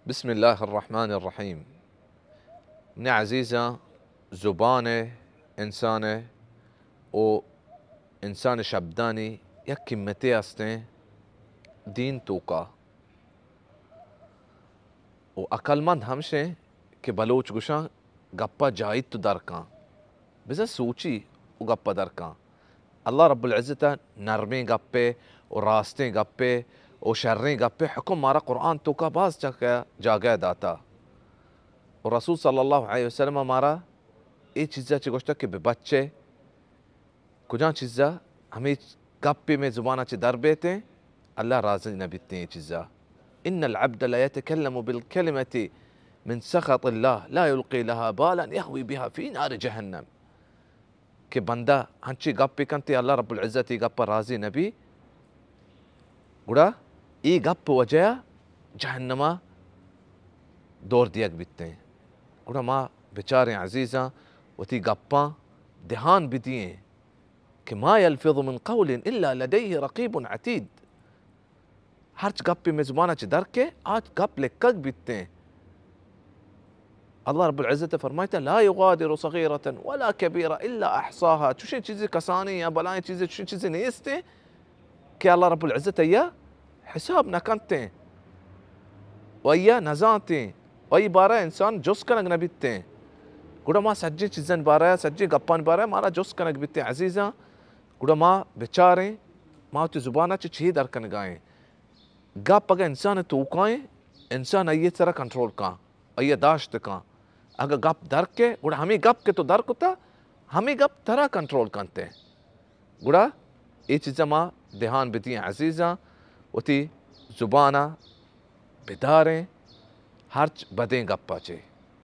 بسم اللہ الرحمن الرحیم۔ منی عزیزاں، زبان ءَ انسان ءَ و انسان ءِ شبدانی یک قیمتے ہستیں دین توکا۔ و عقلمند ہمشیں کہ بلوچ گوشاں، گپا جاہیت و درکاں۔ بزاں سوچی و گپا درکاں۔ اللہ رب العزت ءَ نرمیں گپے و راستیں گپے و شریں گپے حکم مارا قرآن توکا باز جاگہ، جاگہ داتا۔ و رسول صلی اللہ علیہ وسلم ءَ مارا اے چیزا چہ گوشتا کہ بہ بچے، کجام چیزا ہمے گپے مئے زبانا چہ در بیتیں، اللہ راضی نہ بیتیں اے چیزا۔ ان العبد لیتکلم بالکلمة من سخط اللہ لا یلقی لها بالا یهوی بها فی نار جہنم۔ کہ بندہ ہنچی گپے کنت، اللہ رب العزت اے گپا راضی نہ بی، گڑا اے گپ وجہ جہنما دور دیگ بیتیں۔ گڑا ما بچاریں عزیزاں، وتی گپاں دھیان بدییں کہ ما یلفظ من قول الا لدیہ رقیب عتید۔ ہرچ گپے مئے زبانا چہ در کے، آ گپ لکگ بیتیں۔ اللہ رب العزت فرمائتا، لا یغادر صغیرة ولا کبیرة الا احصاها۔ چوشیں چیزے کسانیں یا بلائیں چیزے، چوشیں چیزے نیستیں کہ اللہ رب العزت آئیا حساب نہ کنتیں و آئیا نہ زانتیں و آئی بارہ انسان جست کنگ نہ بیتیں۔ گڑا ما سجیں چیزانی بارہ، سجیں گپانی بارہ مارا جست کنگ بیتیں عزیزاں۔ گڑا ما بچاریں، ما وتی زبانا چہ چی در کنگائیں۔ گپ اگہ انسان توکائیں، انسان آئی سرا کنٹرول کن، آئی داشت کن۔ اگہ گپ در کے، گڑا ہمے گپ کہ تو در کتا، ہمے گپ ترا کنٹرول کنتے۔ گڑا اے چیزا ما دھیان بدییں عزیزاں، وتی زبانا بداریں، ہرچ بدیں گپا چے۔